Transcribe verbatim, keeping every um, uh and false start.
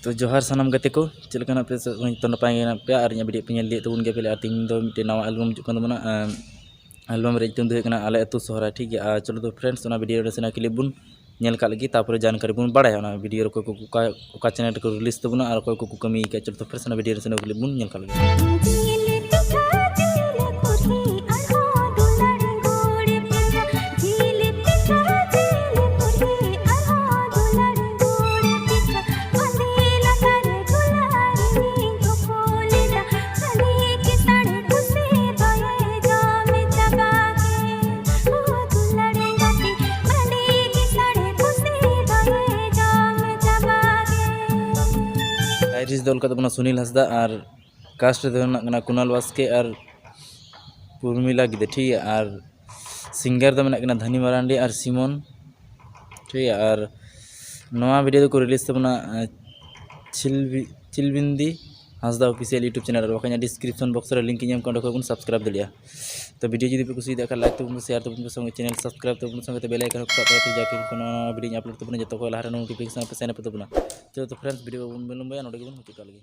ᱛᱚ ᱡᱚᱦᱟᱨ ᱥᱟᱱᱟᱢ ᱜᱟᱛᱮ ᱠᱚ, ᱪᱮᱫ ᱞᱮᱠᱟ ᱦᱮᱱᱟᱜ ᱯᱮᱭᱟ? ᱡᱚᱛᱚ ᱱᱟᱯᱟᱭ ᱜᱮ ᱦᱮᱱᱟᱜ ᱯᱮᱭᱟ ᱟᱨ ᱤᱧᱟᱹᱜ ᱵᱷᱤᱰᱤᱭᱳ ᱯᱮ ᱧᱮᱞ ᱤᱫᱤᱭᱮᱫ ᱛᱟᱵᱚᱱ ᱜᱮᱭᱟ ᱯᱮ᱾ ᱟᱨ ᱛᱮᱦᱮᱧ ᱫᱚ ᱢᱤᱫᱴᱮᱱ ᱱᱟᱣᱟ ᱮᱞᱵᱟᱢ ᱦᱤᱡᱩᱜ ᱠᱟᱱ ᱛᱟᱵᱚᱱᱟ᱾ ᱮᱞᱵᱟᱢ ᱨᱮᱭᱟᱜ ᱧᱩᱛᱩᱢ ᱫᱚ ᱦᱩᱭᱩᱜ ᱠᱟᱱᱟ ᱟᱞᱮ ᱟᱹᱛᱩ ᱥᱚᱦᱨᱟᱭ, ᱴᱷᱤᱠ ᱜᱮᱭᱟ᱾ ᱟᱨ ᱪᱚᱞᱚ ᱛᱚ friends, ᱚᱱᱟ ᱵᱷᱤᱰᱤᱭᱳ ᱨᱮ ᱥᱮᱱᱟᱜ clip ᱵᱚᱱ ᱧᱮᱞ ᱠᱟᱜ ᱞᱟᱹᱜᱤᱫ, ᱛᱟᱨᱯᱚᱨᱮ ᱡᱟᱱᱠᱟᱨᱤ ᱵᱚᱱ ᱵᱟᱲᱟᱭᱟ ᱚᱱᱟ ᱵᱷᱤᱰᱤᱭᱳ ᱨᱮ ᱚᱠᱚᱭ ᱠᱚ ᱚᱠᱟ, ᱚᱠᱟ ᱪᱮᱱᱮᱞ ᱨᱮᱠᱚ ᱨᱤᱞᱤᱡᱽ ᱛᱟᱵᱚᱱᱟ ᱟᱨ ᱚᱠᱚᱭ ᱠᱚᱠᱚ ᱠᱟᱹᱢᱤ ᱟᱠᱟᱫ᱾ ᱪᱚᱞᱚ ᱛᱚ friends, ᱚᱱᱟ ᱵᱷᱤᱰᱤᱭᱳ ᱨᱮ ᱥᱮᱱᱟᱜ clip ᱵᱚᱱ ᱧᱮᱞ ᱠᱟᱜ ᱞᱟᱹᱜᱤᱫ᱾ ᱞᱟᱭᱨᱤᱠᱥ ᱫᱚ ᱚᱞ ᱠᱟᱫ ᱛᱟᱵᱚᱱᱟ ᱥᱩᱱᱤᱞ ᱦᱟᱸᱥᱫᱟ ᱟᱨ cast ᱨᱮᱫᱚ ᱢᱮᱱᱟᱜ ᱠᱟᱱᱟ ᱠᱩᱱᱟᱞ ᱵᱟᱥᱠᱮ ᱟᱨ ᱯᱩᱨᱢᱤᱞᱟ ᱜᱤᱫᱟᱹ, ᱴᱷᱤᱠ ᱜᱮᱭᱟ᱾ ᱟᱨ singer ᱫᱚ ᱢᱮᱱᱟᱜ ᱠᱤᱱᱟ ᱫᱷᱟᱱᱤ ᱢᱟᱨᱟᱱᱰᱤ ᱟᱨ ᱥᱤᱢᱚᱱ, ᱴᱷᱤᱠ ᱜᱮᱭᱟ᱾ ᱟᱨ ᱱᱚᱣᱟ ᱵᱷᱤᱰᱤᱭᱳ ᱫᱚᱠᱚ ᱨᱤᱞᱤᱡᱽ ᱛᱟᱵᱚᱱᱟ, ᱟᱸ, ᱪᱷᱤᱞᱵᱤ-, ᱪᱷᱤᱞᱵᱤᱱᱫᱤ ᱦᱟᱸᱥᱫᱟ official YouTube channel ᱨᱮ, ᱵᱟᱠᱷᱟᱱ description box ᱨᱮ link ᱤᱧ ᱮᱢ ᱠᱟᱜᱼᱟ, ᱚᱸᱰᱮ ᱠᱷᱚᱱ ᱵᱚᱱ subscribe ᱫᱟᱲᱮᱭᱟᱜᱼᱟ᱾ ᱛᱚ ᱵᱷᱤᱰᱤᱭᱳ ᱡᱩᱫᱤ ᱯᱮ ᱠᱩᱥᱤᱭᱟᱫᱟ ᱠᱷᱟᱱ like ᱛᱟᱵᱚᱱ ᱯᱮ, share ᱛᱟᱵᱚᱱ ᱯᱮ, ᱥᱚᱸᱜᱮ channel subscribe ᱛᱟᱵᱚᱱ, ᱥᱚᱸᱜᱮ ᱛᱮ bell icon ᱠᱚ ᱛᱟᱵᱚᱱ, ᱡᱟᱛᱮ ᱱᱟᱣᱟ ᱱᱟᱣᱟ ᱵᱷᱤᱰᱤᱭᱳᱧ upload ᱛᱟᱵᱚᱱᱟ, ᱡᱚᱛᱚ ᱠᱷᱚᱱ ᱞᱟᱦᱟ ᱨᱮ notification ᱯᱮ ᱧᱟᱢᱟ᱾ ᱛᱚ friends, ᱵᱷᱤᱰᱤᱭᱳ ᱵᱟᱵᱚᱱ ᱵᱤᱞᱚᱢᱵᱚᱭᱟ, ᱱᱚᱰᱮ ᱜᱮᱵᱚᱱ ᱢᱩᱪᱟᱹᱫ ᱠᱟᱜ ᱞᱮᱜᱮ᱾